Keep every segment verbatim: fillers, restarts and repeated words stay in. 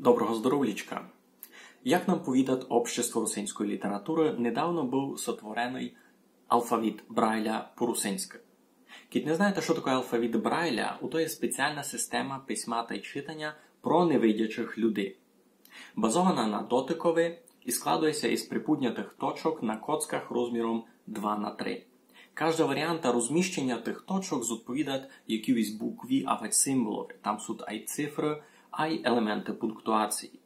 Доброго здоровлічка! Як нам повідат Общество русинської літературы, недавно быв сотвореный алфавіт Брайля по-русинськы. Кідь не знаєте, што такоє алфавіт Брайля, у то є спеціална система письма тай читаня про невидячых людей. Базована на дотикови і складує ся із приподнятых точок на коцках розміром два на три. Кажда варіанта розміщеня тых точок зодповідат якійсь букві авадь символови. Там суть ай цифры, ай елементы пунктуації.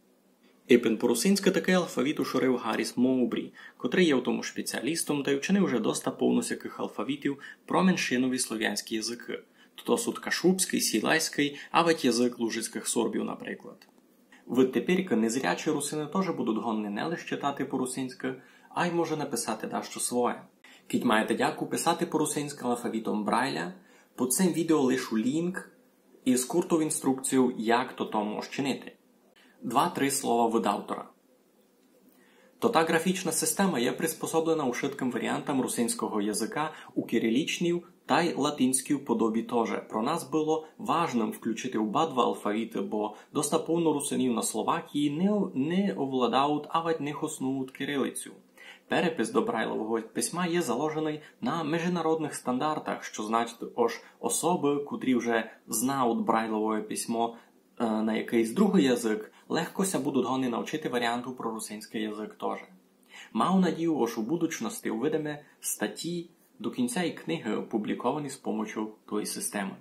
Ипен по-русинськы такый алфавіт уширив Гарріс Моубрі, котрый є в тому спеціалістом тай вчинив уже доста повно сякых алфавітів про меншинові словянські языкы. То суть кашубськый, сілайськый, авадь язык лужицькых сорбів, наприклад. Вид теперькы незрячі русины тоже будуть годні не лише читати по-русинськы, ай може написати дашто своє. Кідь маєте дяку писати по-русинськы алфавітом Брайля, під цим відео лишу лінк із куртов інструкційов, як то тому вчинити. Два-три слова від автора. То та графічна система є приспособлена ушыткым варіантам русинського языка у кирилічній тай латинській подобі тоже. Про нас было важным включити обидва алфавіты, бо доста повно русинів на Словакії не, не овладають авадь не хоснують кирилицю. Перепис до Брайлового письма є заложеный на международных стандартах, што значить, ож особы, котрі вже знають Брайлове письмо, е, на якыйсь другый язык, легко ся будуть годні навчити варіанту про русинськый язык тоже. Маю надію, ож у будучности увидиме статї до кінця і книгы, опубліковані з помочу тої системы.